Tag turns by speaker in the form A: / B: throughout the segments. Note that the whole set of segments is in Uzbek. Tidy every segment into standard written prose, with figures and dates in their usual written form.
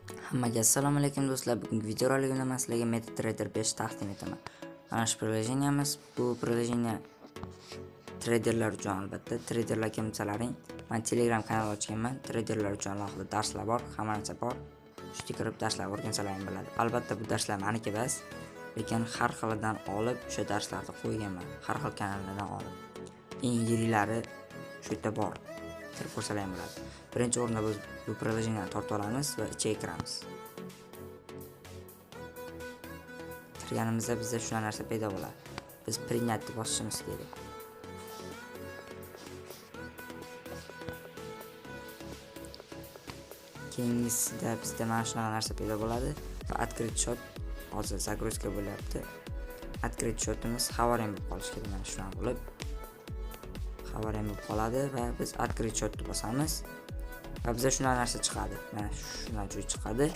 A: Hammaga assalomu alaykum do'stlar. Bugungi videorolikimda men sizlarga MetaTrader 5 taqdim etaman. Mana shu приложение miz, bu приложение treyderlar uchun albatta. Treyderlar kimsalaring, men Telegram kanal ochganman. Treyderlar uchun alohida darslar bor, hamma narsa bor. Shu yerga kirib darslar o'rgansalaring bo'ladi. Albatta bu darslar meniki emas, lekin har xilidan olib o'sha darslarni qo'yganman. Har xil kanallardan olib. Eng yiriklari shu yerda bor. Kirib ko'rsalaring bo'ladi. Birinchi o'rinda biz bu приложение ni tortib olamiz va ichiga kiramiz. Kirganimizda bizda shunaqa narsa paydo bo'ladi. Biz принять deb bosishimiz kerak. Keyingisida bizda mana shunaqa narsa paydo bo'ladi va открыть счет hozir загрузка bo'lyapti. Открыть счетimiz xabar ham bo'lib qolishi kerak, mana shunaqa bo'lib xabar ham bo'lib qoladi va biz открыть счет deb bosamiz va bizda shunaqa narsa chiqadi. Mana shunaqa joy chiqadi.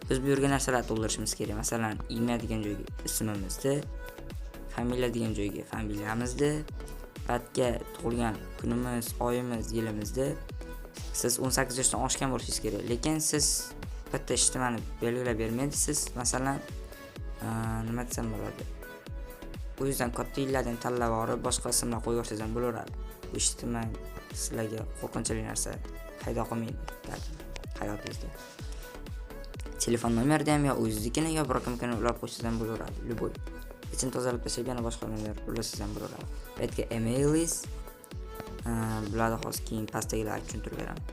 A: Biz bu yerga narsalar to'ldirishimiz kerak. Masalan, imya degan joyga ismimizni, familiya degan joyga familiyamizni, patga tug'ilgan kunimiz, oyimiz, yilimizni. Siz 18 yoshdan oshgan bo'lishingiz kerak, lekin siz bitta ijtimoani belgilab bermaydi. Siz masalan, nima desam bo'ladi? O'zingizdan katta yillardan tanlab olib, boshqa ismlar qo'yib yuborsangiz ham bo'laveradi. Bu ijtimoiy sizlarga qo'rqinchli narsa paydo qilmaydi hayotingizda. Telefon nomerida ham yo o'zingiznikini yo biror kimnikini ulab qo'ysangiz ham bo'laveradi. Любой. Ichini tozalab tashlab yana boshqa nomer ulasangiz ham bo'laveradi. Bu yerga emailingiz, bularni hozir keyin pastdagilarni tushuntirib beraman.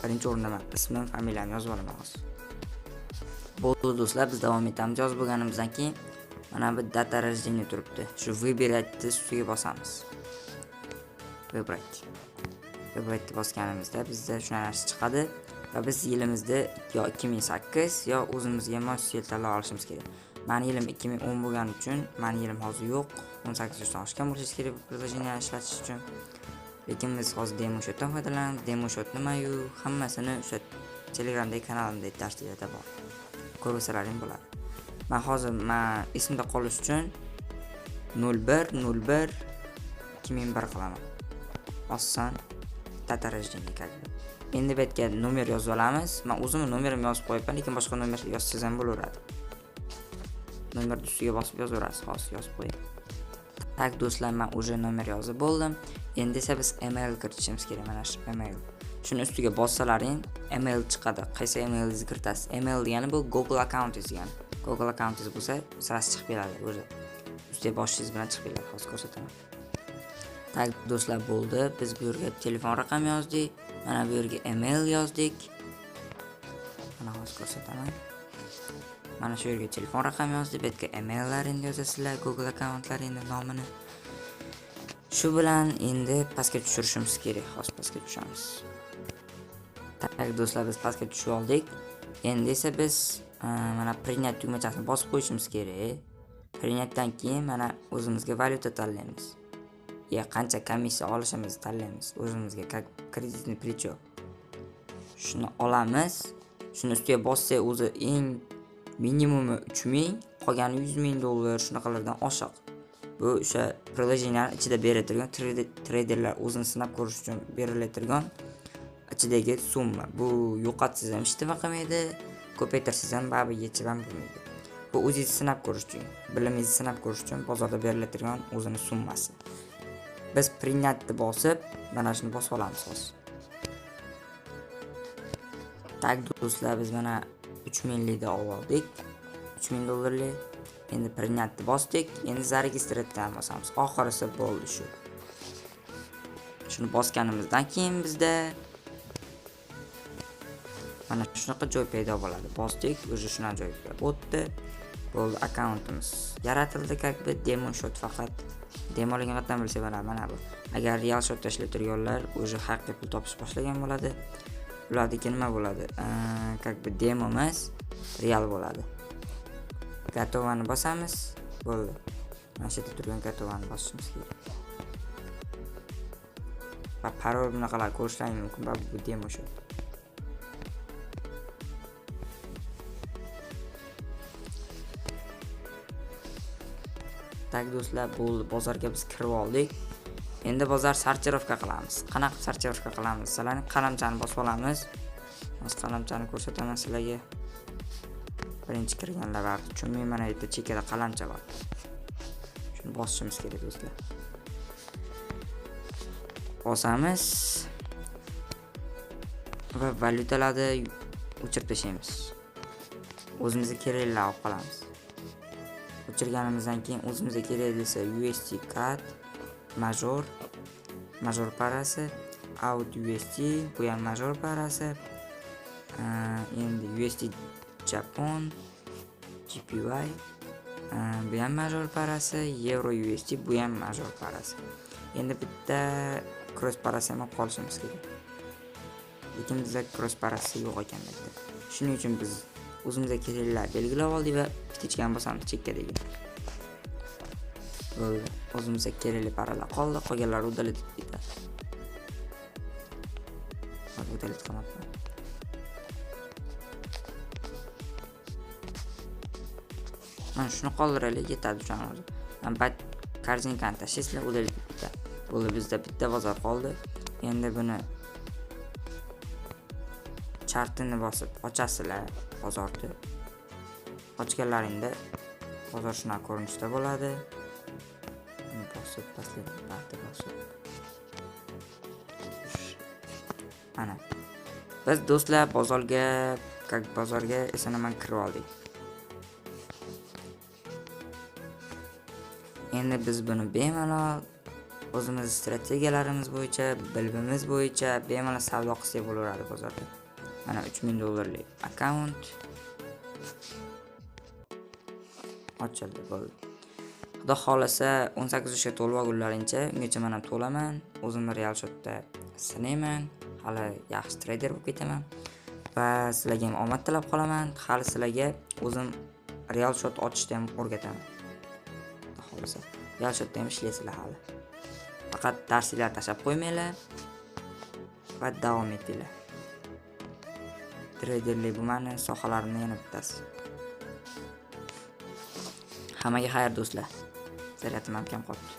A: Birinchi o'rinda men ismim, familiyamni yozib olaman hozir. Bo'ldi do'stlar, biz davom etamiz. Yozib bo'lganimizdan keyin mana bu data рождения turibdi. Shu выбирать ustiga bosamiz. Выбрать. Выбрать bosganimizda bizda shunaqa narsa chiqadi va biz yilimizda yo 2008 yo o'zimizga mos yil tanlab olishimiz kerak. Meni yilim 2010 bo'lgani uchun meni yilim hozir yo'q. 18 yoshdan oshgan bo'lishingiz kerak bu приложение ishlatish uchun. Lekin biz hozir demo shotdan foydalanamiz. Demo shot nima-yu, hammasini o'sha Telegramdagi kanalimda darslarda bor. Ko'rsalaring bo'ladi. Men hozir esimda qolish uchun 01 01 2001 qilaman. Oson data рождения как бы. Endi bu yerga nomer yozib olamiz. Men o'zimni nomerimni yozib qo'yibman, lekin boshqa nomer yozsangiz ham bo'laveradi. Nomerni ustiga bosib yozaverasiz. Hozir yozib qo'yay. Tak do'stlar, men уже nomer yozib bo'ldim. Endi esa biz email kiritishimiz kerak. Mana shu email. Shuni ustiga bossalaring email chiqadi. Qaysi emailingizni kiritasiz? Email degani bu Google accountingiz degani. Google accountingiz bo'lsa, sirasi chiqib keladi o'zi. Ustiga bosishingiz bilan chiqib keladi. Hozir ko'rsataman. Tak do'stlar, bo'ldi. Biz bu yerga telefon raqami yozdik. Mana bu yerga email yozdik. Mana hozir ko'rsataman. Mana shu yerga telefon raqami yozdik. Bu yerga emaillaringni yozasizlar, Google akkauntlaringni nomini. Shu bilan endi pastga tushirishimiz kerak. Hozir pastga tushamiz. Tak do'stlar, biz pastga tushib oldik. Endi esa biz mana принять tugmachasini bosib qo'yishimiz kerak. Принятdan keyin mana o'zimizga valyuta tanlaymiz. Ya qancha komissiya olishimizni tanlaymiz. O'zimizga как kreditni плечо. Shuni olamiz. Shuni ustiga bossak o'zi eng minimumi 3000, qolgani 100 000 dollar shunaqalardan oshiq. Bu o'sha приложение ning ichida beriladigan treyderlar o'zini sinab ko'rish uchun beriladigan ichidagi summa. Bu yo'qotsangiz ham hech nima qilmaydi, ko'paytirsangiz ham baribir yechib ham bo'lmaydi. Bu o'zingizni sinab ko'rish uchun, bilimingizni sinab ko'rish uchun bozorda beriladigan o'zini summasi. Biz принять bosib, mana shuni bosib olamiz hozir. Tak do'stlar, biz mana 3000 likda oldik. 3000 dollarlik. Endi принять bosdik. Endi зарегистрировать bosamiz. Oxirisi bo'ldi shu. Shuni bosganimizdan keyin bizda mana shunaqa joy paydo bo'ladi. Bosdik, уже shunaqa joyga o'tdi. Bo'ldi, akkauntimiz yaratildi как бы demo shot faqat. Demoligini qayerdan bilsa bo'ladi, mana bu. Agar real shotda ishlayotganlar уже haqiqiy pul topish boshlagan bo'ladi. Ularniki nima bo'ladi? Как бы demo emas, real bo'ladi. Готово bosamiz, bo'ldi. Mana shu yerda turgan готово bosishimiz kerak. Va parol bunaqalar ko'rishlaring mumkin, va bu demo shot. Tak do'stlar, bo'ldi, bozorga biz kirib oldik. Endi bozor сортировка qilamiz. Qanaqa qilib сортировка qilamiz? Masalan, qalamchani bosib olamiz. Hozir qalamchani ko'rsataman sizlarga. Birinchi kirganlar baribir tushunmay, mana bu yerda chekkada qalamcha bor. Shuni bosishimiz kerak do'stlar. Bosamiz va valyutalarni o'chirib tashlaymiz. O'zimizga keraklilarni olib qolamiz. O'chirganimizdan keyin o'zimizga kerak desa USD CAD, major parasi, AUD USD, bu ham major parasi. Endi USD Japon, JPY, bu ham major parasi, Euro USD, bu ham major parasi. Endi bitta cross parasi ham olib qolishimiz kerak. Lekin bizda cross parasi yo'q ekan bu yerda. Shuning uchun biz o'zimizga keraklilar belgilab oldik va птичкani bosamiz chekkadagi. Bo'ldi. O'zimizga kerakli paralar qoldi, qolganlari udalib ketadi. Udalib qilmabman. Mana shuni qoldiraylik, yetadi o'shani o'zi. Mana bat korzinkani tashlaysizlar, udalib ketadi. Bo'ldi, bizda bitta bozor qoldi. Endi buni chartini bosib ochasizlar bozorni. Ochganlaringda bozor shunaqa ko'rinishda bo'ladi. Buni bosib, pastga barta bosib. Mana. Biz do'stlar bozorga, как bozorga eson-omon kirib oldik. Endi biz buni bemalol o'zimiz strategiyalarimiz bo'yicha, bilimimiz bo'yicha bemalol savdo qilsak bo'laveradi bozorda. Mana 3000 dollarlik akkaunt ochildi, bo'ldi. Xudo xolasa 18 yoshga to'lib olgunlaringcha, ungacha men ham to'laman, o'zimni real shotda sinayman, hali yaxshi treyder bo'lib ketaman va sizlarga ham omad tilab qolaman. Hali sizlarga o'zim real shot ochishni ham o'rgataman. Xudo xolasa real shotda ham ishlaysizlar hali. Faqat darsliklarni tashlab qo'ymanglar va davom etinglar. Treyderlik bu meni sohalarimning yana bittasi. Hammaga xayr do'stlar. Zaryatim ham kam qolibdi.